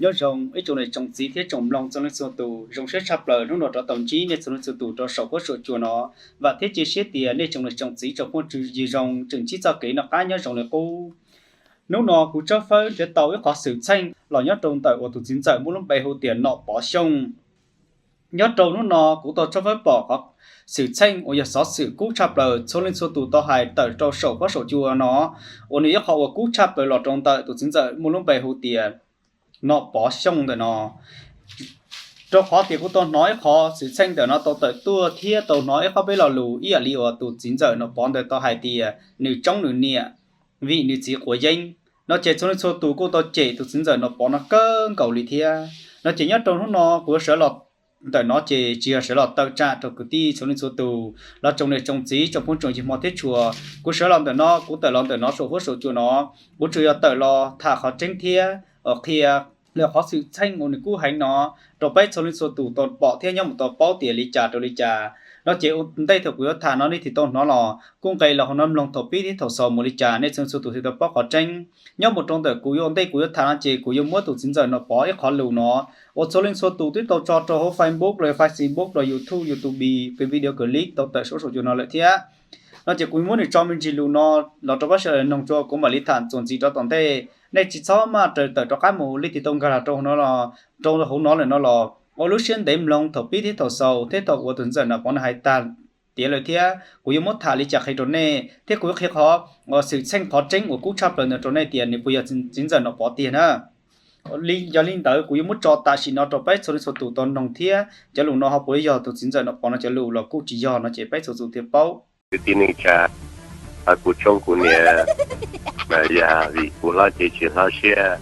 Nyob zoo ib tsoom niam tsoom txiv thiab tsoom mloog txhua leej txhua tus, zoo siab tshaj plaws hnub no rov tau ntsib nej txhua leej txhua tus rau saum huab saum cua no. Vam thiab cia siab tias nej tsoom niam tsoom txiv tsoom phooj ywg zoo tseem ntsib txoj kev noj qab nyob zoo li qub. Hnub no kuv tshawb fawb nrhiav tau ib qhov xwm txheej los nyob rau ntawm uas tus txiv ntxawm muaj lub npe hu tias Nom Pov Xyooj. Nyob rau hnub no kuv tau tshawb fawb pom qhov xwm txheej uas yog xov xwm kub tshaj plaws txhua leej txhua tus tau hais tawm rau saum huab saum cua no, uas nws yog qhov uas kub tshaj plaws los rau ntawm tus txiv ntxawm muaj lub npe hu tias Nom Pov Xyooj ntawm no. Rau qhov tias kuv tau hnov ib qhov xwm txheej ntawm no tau tawm tuaj thiab tau hnov ib qhov peb lo lus ib yam li uas tus txiv ntxawm Nom Pov ntawd tau hais tias nws tsoob nws niam vim nws txiv quav yeeb no ces txhua leej txhua tus kuj tau cem tus txiv ntxawm Nom Pov no kawg nkaus li thiab no ces nyob rau hnub no kuv yuav sawv los ntawm no ces tsis yog sawv los tawm tsam rau kwv tij txhua leej txhua tus los tsoom niam tsoom txiv tsoom phooj tsoom ywg hmov thiab tshua. Kuv sawv los ntawm no, kuv tawm los ntawm no saum huab saum cua no, kuv tsuas yog tawm los tham qhov tseeb thiab qhia lawv qhov xwm txheej uas nws kub heev no rau peb txhua leej txhua tus tau pom thiab nyob mus tau paub tias li cas rau li cas no ces ua ntej thaum kuv yuav tham no nej thiaj tau hnov los kuj nqe los hauv no mloog thaum pib thiab thaum xaus mus li cas nej txhua leej txhua tus thiaj tau paub qhov tseeb. Nyob mus rau ntawm kuv yuav ua ntej kuv yuav tham no ces kuv yuav muab tus txiv ntxawm Nom Pov ib qhov lus no uas txhua leej txhua tus twb tau tso rau hauv Facebook los Facebook los YouTube, video clip tau tawm saum huab saum cua no lawm thiab no ces kuv muab nws tso me ntsis lus no los rau pab sawv daws noog tso kuv mam li tham txuas ntxiv rau tom ntej. Nej tsis txhob maj raws tawm rov qab mus, leej twg tau nkag los rau hauv no los, rau hauv no lawm no los ua lub siab ntev mloog thaum pib thiab thaum xaus thiab thaum uas tus txiv ntxawm Nom Pov no hais tag tiav lawm thiab kuv yuav muab tham li cas qhia rau nej thiab kuv yuav qhia qhov uas xwm txheej qhov tseeb uas kub tshaj plaws ntawd rau nej tias nws puas yog txiv ntxawm Nom Pov tiag na. Yog li ntawd kuv yuav muab tso tam sim no rau peb txhua leej txhua tus tau noog thiab cov lus no ho puas yog tus txiv ntxawm Nom Pov no cov lus los kuj tsis yog no ces peb txhua tus thiaj paub. Kwv tij neej tsa, kuv tsoob kuv niam mas yog vim kuv hlob cev tsis hlob siab,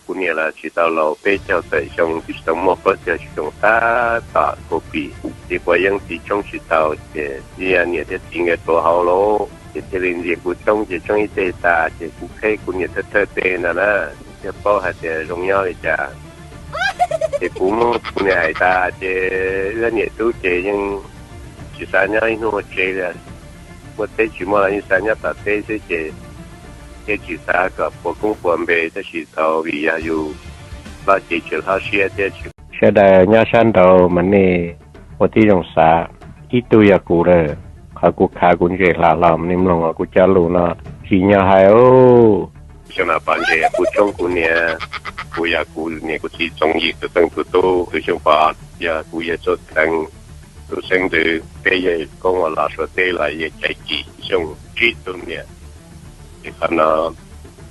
kuv niam los tsis tau laus peb caug tawm xyoo, tsis tau muaj plaub caug xyoo tab tom kaum pim, ces quav yeeb txiv tsoob tsis tau, ces yog niam thiab txiv nkawd tuav hauv lawm ces thiaj li ntxias kuv tsoob ces tsoob ib teg tas ces kuv qheb kuv niam thawj thawj teg ntag na, thiaj paub hais tias zoo nyob li cas. Ces kuv muab kuv niam hais tas ces wb niam tub ces yeej tsis xav nyob ib hnub ua tsev li, muaj teb tsis muaj los yeej xav nyob tom teb xwb ces yeej tsis xav kom puas koob puas npe tab sis tau vim yog yus hlob cev tsis hlob siab thiab tsis. Sawv daws nyob sab nraud mas nej ua tib zoo xav, ib tug yog kuv lawm, qhov kuv khav kuv ntse hla hlo mas nej mloog kuv cov lus no tsim nyog hais. Xyoo no pom ntses kuv tsoob kuv niam, kuv yog kuv niam kuv txiv Txoov Yim tus Xeeb tus tub, xyoo pom yog kuv yawg Txuj Teev tus xeeb ntxwv, peb yawg koob uas los Suav teb los yawg Caiv Kim xyoo tsib tug niam. Ces qhov no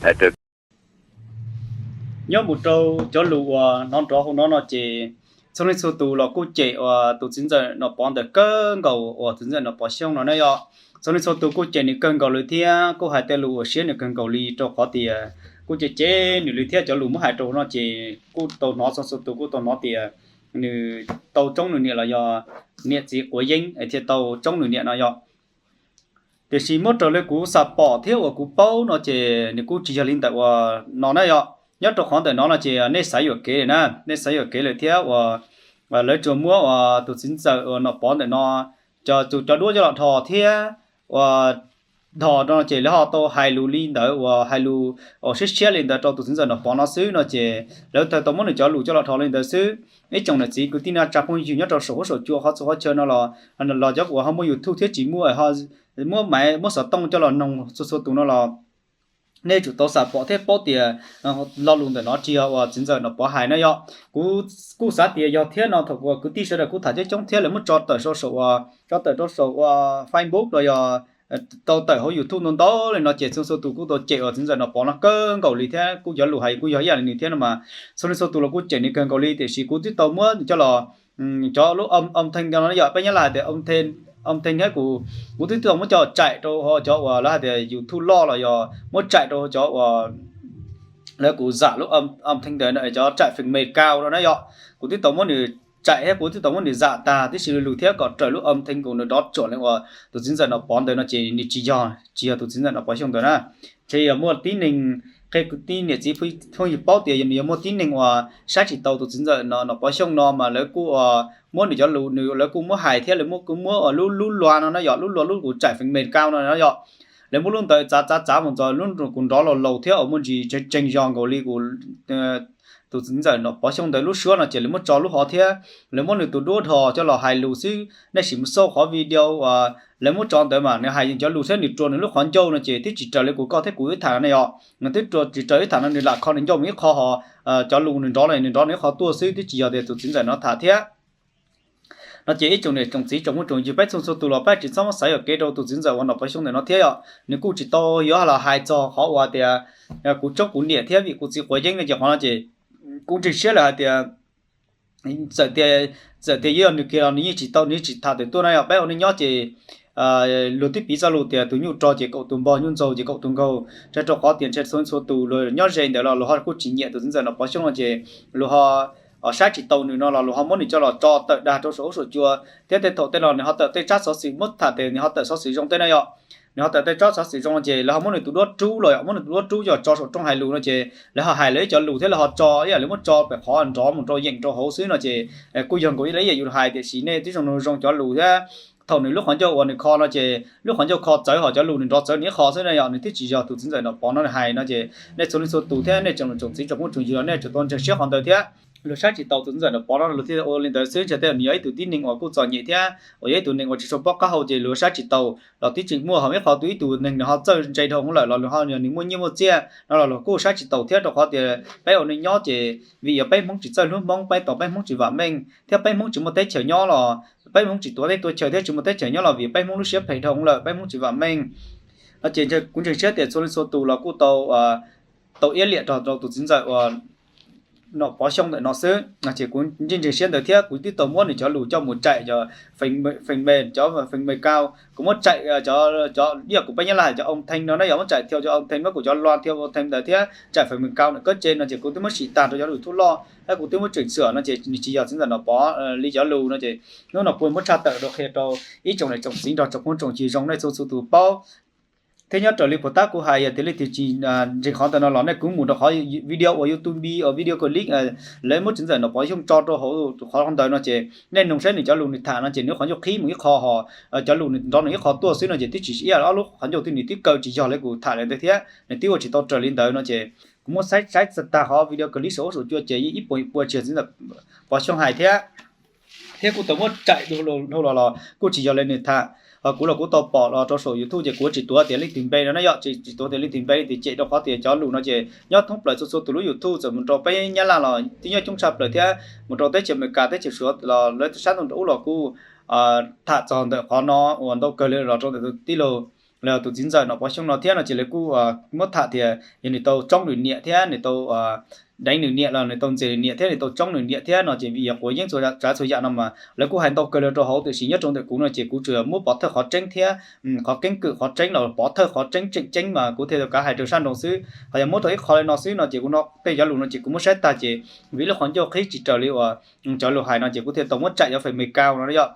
hais rau nyob mus rau cov lus uas hnov nrov hauv no no ces txhua leej txhua tus los kuj cem uas tus txiv ntxawm Nom Pov ntawd kawg nkaus uas txiv ntxawm Nom Pov Xyooj no na yom. Txhua leej txhua tus kuj cem nws kawg nkaus li thiab kuj hais tej lus uas siab nws kawg nkaus li rau qhov tias kuj cem cem nws li thiab cov lus muab hais rau no ces kuj tau hnov txhua txhua tus kuj tau hnov tias nws tau tsoob nws niam los yog niam txiv quav yeeb es thiaj tau tsoob nws niam no yom. Tiam sis muab raws li kuv xam pom thiab uas kuv paub no ces nws kuj tsis yog li ntawm uas no na yom. Nyob rau qhov ntawm no no ces nej xav yuam kev lawm na, nej xav yuam kev lawm thiab uas lawv tsuas muab uas tus txiv ntxawm uas Nom Pov ntawm no cov tus cov duab coj los dhos thiab uas dhos no ces lawv ho tau hais lus li ntawd uas hais lus uas siab siab li ntawd rau tus txiv ntxawm Nom Pov no xwb no ces lawv tau muab nws cov lus coj los dhos li ntawd xwb. Ib tsoom niam txiv kwv tij neej tsa phooj ywg nyob rau saum huab saum cua qhov txhua qhov chaw no los, los cov uas ho muaj YouTube thiab tsis muaj, muab maiv muab xov tooj coj los noog txhua txhua tus no los nej tsum tau xam pom thiab paub tias lo lus ntawm no tsis yog uas txiv ntxawm Nom Pov hais na yom. Kuv kuj xav tias yog thiab no thaum uas kwv tij sawv daws kuj tham coob coob thiab lawv muab tso tawm rau saum uas, tso tawm rau saum uas Facebook los yog tau tawm hauv YouTube ntau ntau li no ces txhua txhua tus kuj tau cem uas txiv ntxawm Nom Pov no kawg nkaus li thiab kuj cov lus hais kuj yog ib yam li nws thiab no mas txhua leej txhua tus los kuj cem nws kawg nkaus li tiam sis kuv twb tau muab coj los cov lub âm thanh no yom, peb Nyab Laj hais tias âm thanh, âm thanh thiab kuv, kuv twb tau muab coj tsaim rau cov uas lawv hais tias YouTube loj los yog muab tsaim rau cov uas lawv kuv zam lub âm thanh ntawd cov tsaim phần mềm cao no na yom. Kuv twb tau muab nws tsaim thiab kuv twb tau muab nws zam tag tib si lus thiab kom raws lub âm thanh kuv nws rov tsuam li uas tus txiv ntxawm Nom Pov ntawd no ces nws tsis yog, tsis yog tus txiv ntxawm Nom Pov Xyooj ntawd na. Ces yog muaj tib neeg, qhia kwv tij niam txiv phooj ywg paub tias yog muaj tib neeg uas saib tsis taus tus txiv ntxawm Nom Pov Xyooj no mas lawv kuj uas muab nws cov lus nws lawv kuj muab hais thiab lawv muab kuj muab uas lub, lub lua no na yom, lub lua lub kuv tsaim phần mềm cao no na yom. Lawv muab lub ntawd txav txav txav mus txog lub kuv nrov laus laus thiab uas muaj ntsis tseem yog nkaus li kuv tus txiv ntxawm Nom Pov Xyooj ntawd lub suab no ces lawv muab tso lub hov thiab lawv muab nws tus duab dhos coj los hais lus xwb. Nej sim mus xauj qhov video uas lawv muab tso ntawd mas nws hais cov lus thiab nws rua nws lub qhov ncauj no ces twb tsis raws li kuv koj thiab kuv wb tham no ne yom. Nws twb tsis raws wb tham no, nws lam kho nws ncauj mus ib qho ho cov lus nws nrov nws nrov nws ib qho tuaj xwb, twb tsis yog tias tus txiv ntxawm no tham thiab. No ces ib tsoom niam tsoom txiv tsoom phooj tsoom ywg peb txhua txhua tus los peb tsis txhob muab xaiv yuam kev rau tus txiv ntxawm uas Nom Pov Xyooj ntawm no thiab yom. Nws kuj tsis tau yuav los hais txog qhov uas tias kuv tsoob kuv niam thiab vim kuv txiv quav yeeb no ces qhov no ces kuv ntseeg siab lawm hais tias txawm tias, txawm tias yuav yog nws kiag los nws yeej tsis tau, nws yeej tsis tham tawm tuaj na yom. Peb ua neej nyob ces luag twb piv txoj lus tias tus nyuj rog ces kaum tus npog, nyuj ntxaug ces kaum tus nkaug. Tag rau qhov tias ntshe txhua txhua tus luag nyob ze ntawd los luag ho kuj tsis nyiam tus txiv ntxawm Nom Pov Xyooj no ces luag ho saib tsis taus nws no los luag ho muab nws coj los tso tawm dag rau saum huab saum cua. Thiab tej thaum tej no nws ho tawm tej tsab xov xwm, muab tham tias nws ho tawm xov xwm zoo tej na yom. Nws ho tawm tej tsab xov xwm zoo no ces lawv ho muab nws tus duab rub los yom, muab nws tus duab rub coj tso saum rooj hais lus no ces lawv ho hais lawv ib co lus thiab lawv ho tso ib yam li muab tso pem qhov nrov mus rau yeem rau hauv xwb no ces kuj yog nkaus ib yam li yus hais tiam sis nej twb zoo zoo cov lus thiab. Thaum nws lub qhov ncauj uas nws kho no ces lub qhov ncauj kho txawv ho cov lus nws nrov txawv nws ib qho xwb na yom. Nws twb tsis yog tus txiv ntxawm Nom Pov no hais no ces nej txhua leej txhua tus thiab nej tsoom niam tsoom txiv tsoom phooj tsoom ywg los nej tsum tau ntseeg siab qhov ntawd thiab. Luag saib tsis taus tus txiv ntxawm Nom Pov no luag thiaj ua li ntawd xwb, ntshe tej nws yog ib tug tib neeg uas kuj txom nyem thiab uas yog ib tug neeg uas tsis tshua paub qab hau ces luag saib tsis taus los twb tsis muaj ho ib qho tus ib tug neeg nws ho txawj ntse dhau hwv lawm los luag ho yog nws muaj nyiaj muaj txiaj no los luag kuj saib tsis taus thiab rau qhov tias peb ua neej nyob ces vim yog peb Hmoob tsis txawj hlub Hmoob, peb tau peb Hmoob tsis vam meej thiab peb Hmoob tsis muaj teb chaws nyob los peb Hmoob tsis tuav teb tuav chaw thiab tsis muaj teb chaws nyob los vim peb Hmoob lub siab phem dhau hwv lawm, peb Hmoob tsis vam meej. No ces kuv ntseeg siab tias txhua leej txhua tus los kuj tau tau iab liam rau tus txiv ntxawm uas Nom Pov Xyooj ntawm no xwb. Ces kuv ntseeg ntseeg siab ntawd thiab kuv twb tau muab nws cov lus coj mus tsaim cov feem me cov feem me kau, kuv muab tsaim cov, ib yam kuv peb Nyab Laj hais cov ong thee no na yom, muab tsaim thiab cov ong thee, muab kuv cov lua thiab ong thee ntawd thiab tsaim feem me kau ntawm kab tse no ces kuv twb muab sim tag rau cov lus thub loj thiab kuv twb muab tseem xwm no ces nws tsis yog txiv ntxawm Nom Pov li cov lus no ces hnub no kuv muab tshaj tawm rau qhia rau ib tsoom niam tsoom txiv nrog tsoom phooj tsoom ywg zoo nej txhua txhua tus paub. Thiab nyob raws li puas tab kuv hais yog tias leej twg tsis ntseeg qhov ntawd no los nej kuj mus rau qhov video uas YouTube uas video clip lawv muab txiv ntxawm Nom Pov Xyooj tso rau hauv qhov ntawd no ces nej noog saib nws cov lus nws tham no ces nws qhov ncauj qhib mus ib qho ho cov lus nws nrov nws ib qho tuaj xwb no ces twb tsis ib yam ob lub qhov ncauj twb nws twb kaw tsis yog li kuv tham li ntawd thiab nws twb ua tsis tau raws li ntawd no ces kuv muab saib saib tag qhov video clip saum huab saum cua ces yeej ib puas ib puas tsis yog txiv ntxawm Pov Xyooj hais thiab. Thiab kuj tau muab tsaim dhau los los kuj tsis yog li nws tham. Ho kuv los kuv tau pom los rau saum YouTube ces kuv tsis tuav tias leej twg npe no na yom, tsis tuav tias leej twg npe leej twg cem rau qhov tias cov lus no ces nyob thoob plaws txhua txhua tus lub YouTube txawm mus rau peb Nyab Laj los twb nyob coob tshaj plaws thiab mus rau teb chaws Amelikas teb chaws Suav los lawv sab ntuj nraum ub los kuj tham txog ntawm qhov no uas ntau kawg li los rau ntawm tus tij laug los tus txiv ntxawm Nom Pov Xyooj no thiab no ces lawv kuj muab tham tias yog nws tau tsoob nws niam thiab nws tau deev nws niam los nws tau ntxias nws niam thiab nws tau tsoob nws niam thiab no ces vim yog quav yeeb txhua tsav txhua yam no mas lawv kuj hais ntau kawg li rau hauv tiam sis nyob rau ntawm kuv no ces kuv tsuas yog muab pov thawj qhov tseeb thiab qhov keeb kwm qhov tseeb los pov thawj qhov tseeb tseem ceeb mas kuv thiaj tau kav hais rau sab nraud xwb. Ho yog muab rau ib qho li no xwb no ces kuv no tej cov lus no ces kuv muab saib tag ces vim lub qhov ncauj qhib tsis raws li uas cov lus hais no ces kuv thiaj tau muab tsaim cov feem me kau no yom,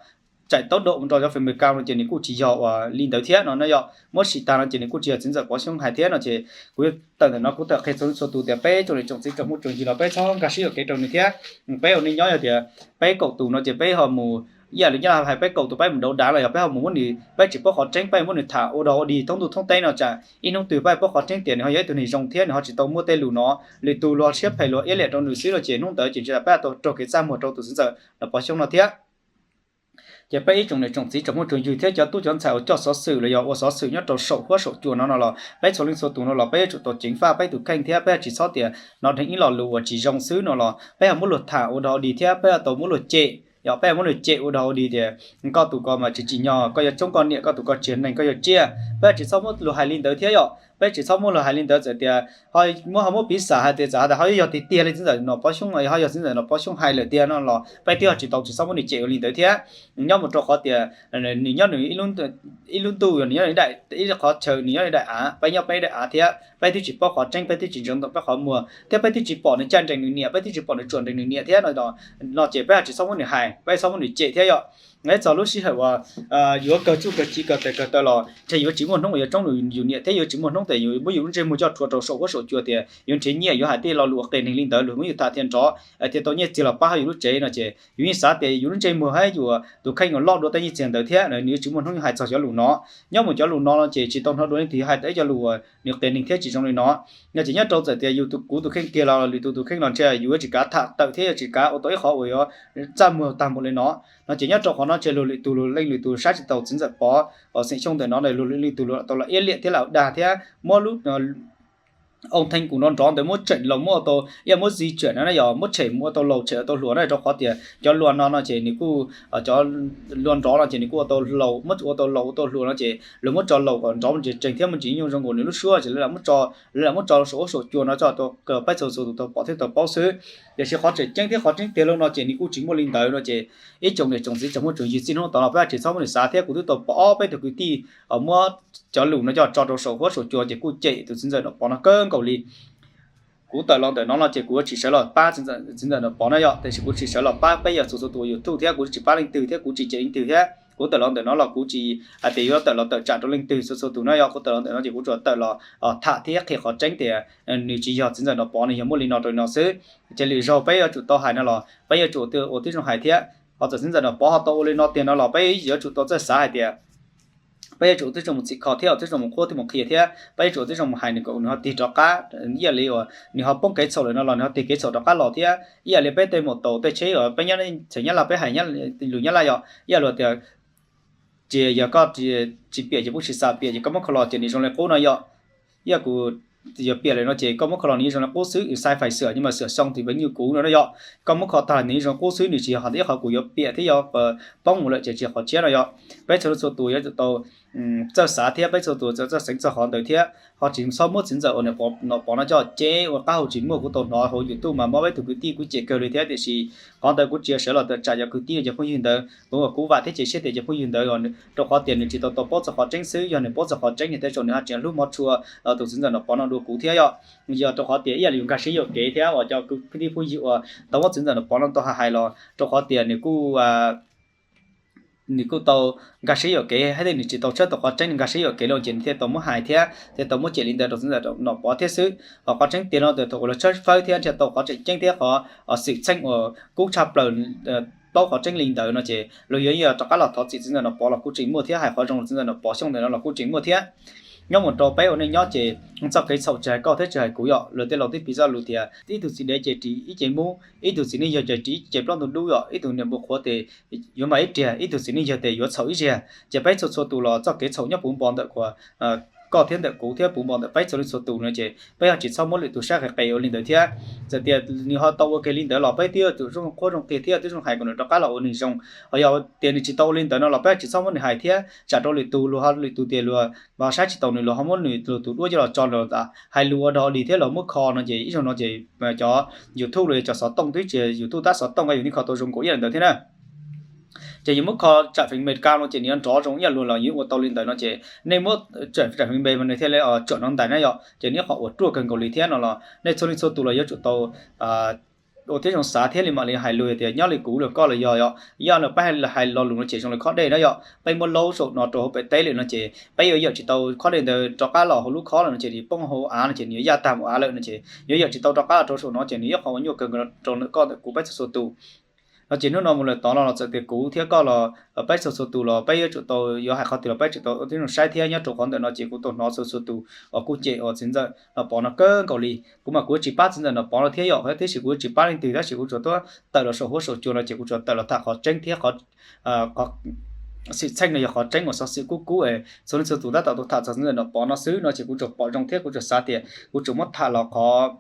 tsaim taub dam mus rau cov feem me kau no ces nws kuj tsis yog uas li ntawd thiab no na yom. Muab sim tag no ces nws kuj tsis yog txiv ntxawm Pov Xyooj hais thiab no ces kuv tawm ntawm no kuv tawm qhia txhua txhua tus tias peb tsoom niam tsoom txiv tsoom phooj tsoom ywg los peb txhob nkag siab yuam kev rau nws thiab. Peb ua neej nyob yog tias peb kaum tus no ces peb ho mus ib yam li Nyab Laj hais peb kaum tus peb mus dauv dav los yog peb ho mus muab nws, peb tsis paub qhov tseeb peb muab nws tham ua dog ua dig thoob ntuj thoob teb no tsam ib hnub twg peb paub qhov tseeb tias nws ho yog ib tug neeg zoo thiab nws ho tsis tau muaj tej lus no, lwm tus luag siab phem luag iab liam rau nws xwb no ces hnub ntawd ces ntshe peb tau raug kev txaj muag rau tus txiv ntxawm Nom Pov Xyooj no thiab. Ces peb ib tsoom niam tsoom txiv tsoom phooj tsoom ywg thiab cov tub cov ntxhais uas coj xov xwm los yog ua xov xwm nyob rau saum huab saum cua no no los peb txhua leej txhua tus no los peb yuav tsum tau ceev faj peb tus kheej thiab peb tsis txhob tias hnov dheev ib lo lus uas tsis zoo xwb no los peb ho muab luag tham ua dog ua dig thiab peb ho tau muab luag cem, yog peb ho muab luag cem ua dog ua dig tias koj tus ko mas tsis tsim nyog, koj yuav tsoob koj niam, koj tus ko tsis yog neeg, koj yog tsiaj, peb tsis txhob muab luag hais li ntawd thiab yom. Peb tsis txhob muab luag hais li ntawd txawm tias ho muab ho muab piv xam hais tias txawm hais tias ho yog tiag tiag li txiv ntxawm Nom Pov Xyooj, ho yog txiv ntxawm Nom Pov Xyooj hais lawm tiag no los peb twb ho tsis tau tsis txhob muab nws cem ua li ntawd thiab. Nyob mus rau qhov tias nws nyob nws ib lub ntuj, nws nyob nws daim, ib qhov chaw nws nyob nws daim av, peb nyob peb daim av thiab peb twb tsis paub qhov tseeb, peb twb tsis ntseev ntawm peb qhov muag thiab peb twb tsis pom nws caj nrees nws niam, peb twb tsis pom nws tsuam nrees nws niam thiab no, no ces peb ho tsis txhob muab nws hais, peb txhob muab nws cem thiab yom. Nqe txog lub sij hawm uas yuav kawg txuj kawg ci kawg tes kawg taw los ntshe yuav tsis muaj hnub uas yuav tsoob yus niam thiab yuav tsis muaj hnub tes yuav muab yus lub ntsej muag coj rhuav rau saum huab saum cua tias yuav nrhiav nyiaj yuav hais tej lo lus qias neeg li ntawd los muab yus tham thiaj nrov thiaj tau nyiaj txiag los pab hauv yus lub tsev no ces yus yeej xav tias yus lub ntsej muag thiab yus tus kheej uas loj dua tej nyiaj txiag ntawd thiab nws yuav tsis muaj hnub hais txog cov lus no. Nyob mus cov lus no no ces tsis tau hnov dua leej twg hais tau ib co lus uas nws qias neeg thiab tsis zoo li no. No ces nyob rau txawm tias yus kuv tus kheej kiag los lwm tus tus kheej los ntshe yus yuav tsis kav tham tawm thiab yuav tsis kav ua tau ib qhov uas yuav txaj muag tag npaum li no. No ces nyob rau qhov no ces luag lwm tus luag leej lwm tus saib tsis taus txiv ntxawm Pov uas xeem Xyooj ntawm no luag lwm tus luag tau los iab liam thiab los dag thiab muab lub oo thee kuv nrov nrov ntawd muab tseem los muab ua tau ib yam muab zis tseem na yog muab tshem mus ua tau laus tshem ua tau hluas na rau qhov tias cov lua no no ces nws kuj cov lua nrov no ces nws kuj ua tau laus muab ua tau laus ua tau hluas no ces luag muab tso laus kom nrov mus tseem tseem thiab mus tsis nyuj zoo nkaus nws lub suab ces lawv lam muab tso saum huab saum cua no tso peb txhua txhua tus tau pom thiab tau paub xwb. Tiam sis qhov tseem ceeb thiab qhov tseeb tiag los no ces nws kuj tsis muaj li ntawd no ces ib tsoom niam tsoom txiv tsoom muaj tsoom yig txij hnub tod los peb tsis txhob muab nws xav thiab kuv twb tau pom ob peb tug kwv tij muab cov lus no coj tso rau saum huab saum cua ces kuj cem tus txiv ntxawm Nom Pov no kawg nkaus li. Kuv tawm los ntawm no no ces kuv yuav tsis sawv los pab txiv ntxawm Nom Pov na yom, tiam sis kuv tsis sawv los pab peb yawg txhua txhua tus YouTube thiab kuv tsis pab leej twg thiab kuv tsis cem leej twg thiab kuv tawm los ntawm no los kuv tsis hais tias yuav tawm los tawm tsam rau leej twg txhua txhua tus na yom. Kuv tawm los ntawm no ces kuv tsuas tawm los tham thiab qhia qhov tseeb tias nws tsis yog txiv ntxawm Nom Pov nws yog muaj li no rau li no xwb. Ces lwm zaug peb yuav tsum tau hais no los peb yuav tsum ua tib zoo hais thiab. Qhov txawm txiv ntxawm Nom Pov ho tau ua li no tiag no los peb yuav tsum tau txawj xav hais tias peb yuav tsum ua tib zoo mus txhim kho thiab ua tib zoo mus qhuab thiab mus qhia thiab peb yuav tsum ua tib zoo mus hais nws kom nws ho tig rov qab ib yam li uas nws ho poob kev txhaum lawm no los nws ho tig kev txhaum rov qab los thiab ib yam li peb tej maum taus tej tsheb uas peb nyob txawm Nyab Laj peb hais lus Nyab Laj yom ib yam li tias ces yog koj tsis piam ces kuj tsis xav piam ces koj muab kho los ces nws zoo li qub no yom. Ib yam kuv yog piam lawm no ces koj muab kho los nws yeej zoo li qub xwb, sai fais xwm nyuj mas xwm xyoo tis peev nyuj kuv no na yom. Koj muab kho tag nws yeej zoo qub xwb, nws tsis yog hais tias ib qhov kuv yuav piam thiab yuav poob mus lawm ces tsis yog qhov tshiab no yom. Peb txhua leej txhua tus yuav tsum tau txawj xav thiab peb txhua tus txawj xeev txog qhov ntawd thiab ho tsis txhob muab txiv ntxawm uas Nom Pov no coj ceb ua qab hau tsis muaj. Kuv tau hnov hauv YouTube mas muaj peb tug kwv tij kuj cem kawg li thiab tiam sis qhov ntawd kuv tsis yog sawv los tawm tsam cov kwv tij cov phooj ywg ntawd. Kuv ua kuv vam thiab cia siab tias cov phooj ywg ntawd tau qhov tias nws tsis tau tau paub txog qhov tseeb xwb, yog nws paub txog qhov tseeb ces tej zaum nws ho tseem hlub hmov tshua tus txiv ntxawm Nom Pov no dua kuv thiab yom. Yog rau qhov tias ib yam li yus nkag siab yuam kev thiab uas cov kwv tij phooj ywg uas tau muab txiv ntxawm Nom Pov no tau hais los rau qhov tias nws kuj nws kuj tau nkag siab yuam kev thiab nws tsis tau tshawb tau qhov tseeb, nws nkag siab yuam kev los ces nws thiaj tau muab hais thiab thiaj tau muab cem li ntawd rau txiv ntxawm Nom Pov thiab xwb. Ho qhov tseeb tiag no tias thaum uas lawv tshawb fawb thiab nrhiav tau qhov tseem ceeb thiab qhov xwm txheej uas kub tshaj plaws paub qhov tseeb li ntawd no ces luag yuav yog rov qab los thov txim txiv ntxawm Nom Pov los kuj tseem muaj thiab hais qhov zoo rau txiv ntxawm Nom Pov Xyooj ntawm no los kuj tseem muaj thiab. Nyob mus rau peb ua neej nyob ces txoj kev txhaum tsis hais koj thiab tsis hais kuv yom, luag tej laus twb piv txoj lus tias ib tug txiv dev ces ris ib ce mub, ib tug txiv neej yawg ces ris ib ce plaub ntug dub yom, ib tug niam npua qhuav ces yuav mag ib riag, ib tug txiv neej yawg ces yuav txhaum ib riag. Ces peb txhua txhua tus los txoj kev txhaum nyob puv npo ntawm koj thiab ntawm kuv thiab puv npo ntawm peb txhua leej txhua tus no ces peb ho tsis txhob muab lwm tus saib qis qis ua li ntawd thiab. Txawm tias nws ho tau ua kiag li ntawd los peb twb yuav tsum zoo qhuab zoo qhia thiab twb zoo hais kom nws rov qab los ua neeg zoo. Ho yog tias nws tsis tau ua li ntawd no los peb ho tsis txhob muab nws hais thiab tsam rau lwm tus luag ho lwm tus tias luag ho saib tsis taus nws los ho muab nws lwm tus duab coj los tso los hais lus ua dog dig thiab los muab kho no ces ib zaug no ces cov YouTube los yog cov xov tooj twb tsis yog YouTube tab xov tooj nqa yus nej kho tau zoo nkaus ib yam li ntawd thiab na. Ces yus muab kho tsam feem Amelikas no ces nws yuav nrov zoo ib yam luag los yeej ua tau li ntawd no ces nej muab tsam feem Npe mas nws thiaj li tsam no ntais na yom, ces nws qhov uas ruaj kawg nkaus li thiab no los nej txhua leej txhua tus los yuav tsum tau ua tib zoo xav thiab li mam li hais lus tias nyob li kuv los koj los yog yom, yog no peb hais lo lus no ces zoo li khob dej na yom, peb muab laub saum no rau hauv pem teb lawm no ces peb yuav yawm tsis tau khob dej ntawd rov qab los hauv lub khob lawm no ces nws poob hauv av no ces nws yuav yaj tag mus av lawm no ces yuav yawm tsis tau rov qab los rau saum no ces nws yuav qhov uas nyuaj kawg nkaus rau ntawm koj ntawm kuv peb txhua txhua tus. No ces hnub no mus lawm tod no los txawm tias kuv thiab koj los peb txhua txhua tus los peb yuav tsum tau yuav hais qhov twg los peb tsum tau ua tib zoo saib thiab nyob rau qhov ntawm no ces kuv tau hnov txhua txhua tus uas kuj cem uas txiv ntxawm Nom Pov no kawg nkaus li. Kuv mas kuv tsis pab txiv ntxawm Nom Pov no thiab yom, tab sis kuv tsis pab leej twg tab sis kuv tsuas tuaj tawm los saum huab saum cua no ces kuv tsuas tawm los tham qhov tseeb thiab qhov xwm txheej no yog qhov tseeb uas xov xwm kub kub es txhua leej txhua tus tab tom tuaj tham txog txiv ntxawm Nom Pov no xwb no ces kuv tsuas pom zoo thiab kuv tsuas xav tias kuv tsuas muab tham los qhov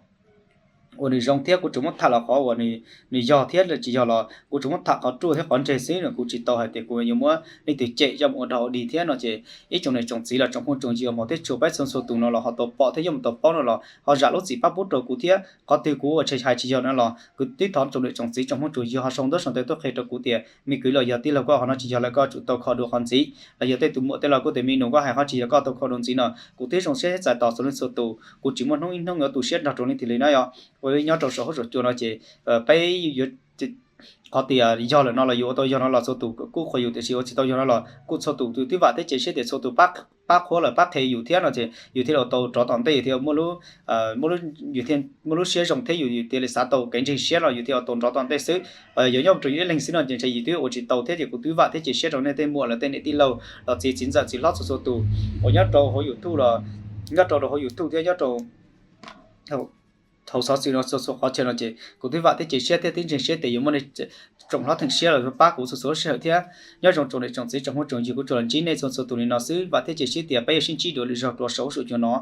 uas nws zoo thiab kuv tsuas muab tham los qhov uas nws yog thiab tsis yog los kuv tsuas muab tham qhov ruaj thiab qhov ntseg xwb no, kuv tsis tau hais tias kuv yuav muab leej twg cem coj mus ua dog ua dig thiab no ces ib tsoom niam tsoom txiv los tsoom phooj tsoom ywg uas hmov thiab tshua peb txhua txhua tus no los ho tau pom thiab yuav mus tau paub no los ho zam lub txim pab pub rau kuv thiab qhov twg kuv ua tshais hais tsis yog no los kuv twb thov tsoom niam tsoom txiv tsoom phooj tsoom ywg ho sau ntaub sau ntawv tuaj qhia rau kuv tias me kwv los yog tij laug koj qhov no tsis yog lawm koj tsum tau kho dua qhov ntxiv los yog tej tus muam tej laus kuj tias me nus koj hais qhov tsis yog koj tau kho dua ntxiv no kuv twb zoo siab thiab txais tos txhua leej txhua tus, kuv tsis muaj hnub ib hnub yuav tu siab nrog rau leej twg li na yom. Ua nyob rau saum huab saum cua no ces peb yuav qhov tias yog lawm no los yus ua tau yog no los txhua tus kuj qhuas yus, tiam sis ua tsis tau yog no los kuj txhua tus twb vam thiab cia siab tias txhua tus pab qhuab lawm pab qhia yus thiab no ces yus thiaj li tau rov tom ntej, yus thiaj muaj lub siab zoo thiab yus thiaj li xav tau kev ntseeg siab no yus thiaj tau rov tom ntej xwb. Yog nyob rau yus ib leeg xwb no ces ntshe yus twb ua tsis tau thiab ces kuv twb vam thiab cia siab rau nej tej muam lawv tej niam tij laug los txiv txiv ntxawm txiv hlob txhua txhua tus uas nyob rau hauv YouTube los nyob rau rau hauv YouTube thiab nyob rau hauv xov xwm no txhua txhua qhov chaw no ces kuv twb vam thiab cia siab thiab twb ntseeg siab tias yuav muaj nej tsoom hlob theem siab los pab kuv txhua txhua lub sij hawm thiab. Nyob zoo tsoom niam tsoom txiv tsoom phooj tsoom ywg, kuv tsuas los ntsib nej txhua txhua tus li no xwb, vam thiab cia siab tias peb yuav sib ntsib dua lwm zaug rau saum huab saum cua no.